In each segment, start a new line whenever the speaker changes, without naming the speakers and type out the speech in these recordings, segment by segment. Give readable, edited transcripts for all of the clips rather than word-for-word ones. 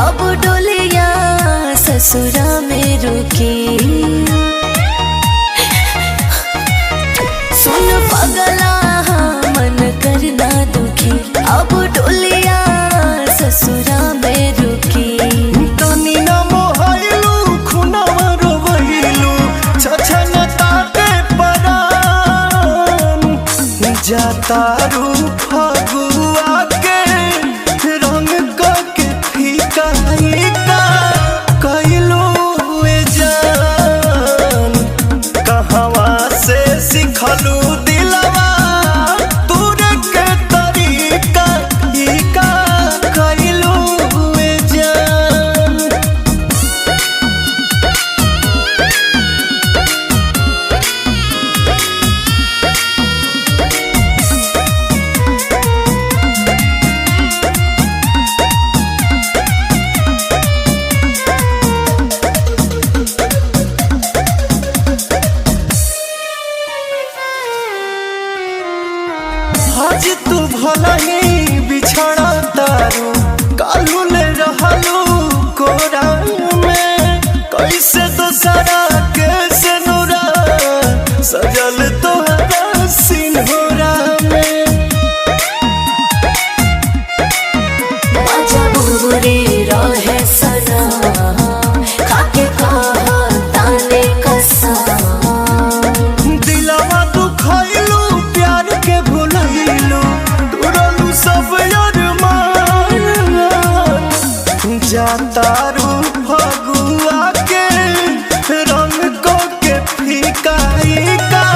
अब डोलिया ससुरा में रुकी। सुन पगला मन करना दुखी, अब डोलिया ससुरा में रुकी।
तनी ना मोहइलू खुनवा रोवइलू छछन ताके परान जातारू फगुआ के रंग क के फीका का कइलू ए जान कहवा से सिखलू दिलवा तूरे के तरीका ई का कइलू ए जान। आज तू भला ही बिछड़ा तारू कालू ले रहलू कोरा में कैसे दोसरा कैसे नूरा सजल तोहरा सिन्होरा में।
मजबूरी रहे सना खाके कहा ताने कसा।
दिलवा दुखैलू प्यार के भुलैलू तुरलू सब अरमान जातारू फगुआ के रंग को के फीका का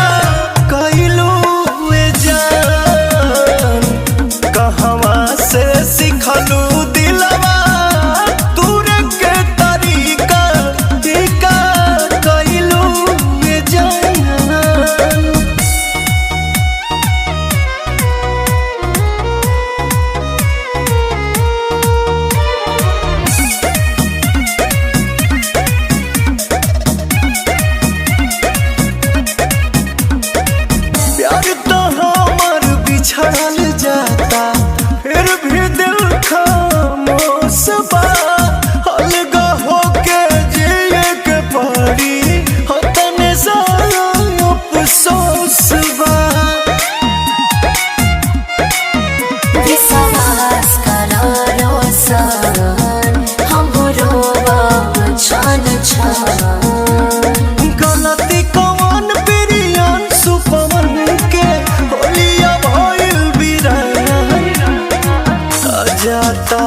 कइलू ए जान कहवा से सिखलू दिलवा तूरे के तरीका टीका कइलू ए जान। प्यार तो हमार बिछड़ल जाता फिर भी दिल खामोश बा अलगा होके जिए के पड़ी हो तने सारा अफसोस बा।
विश्वास करा रोसान हमरो बाप छान छान।
गलती कवन बिरियान सुपवन के होलिया भइल बिरान जाता।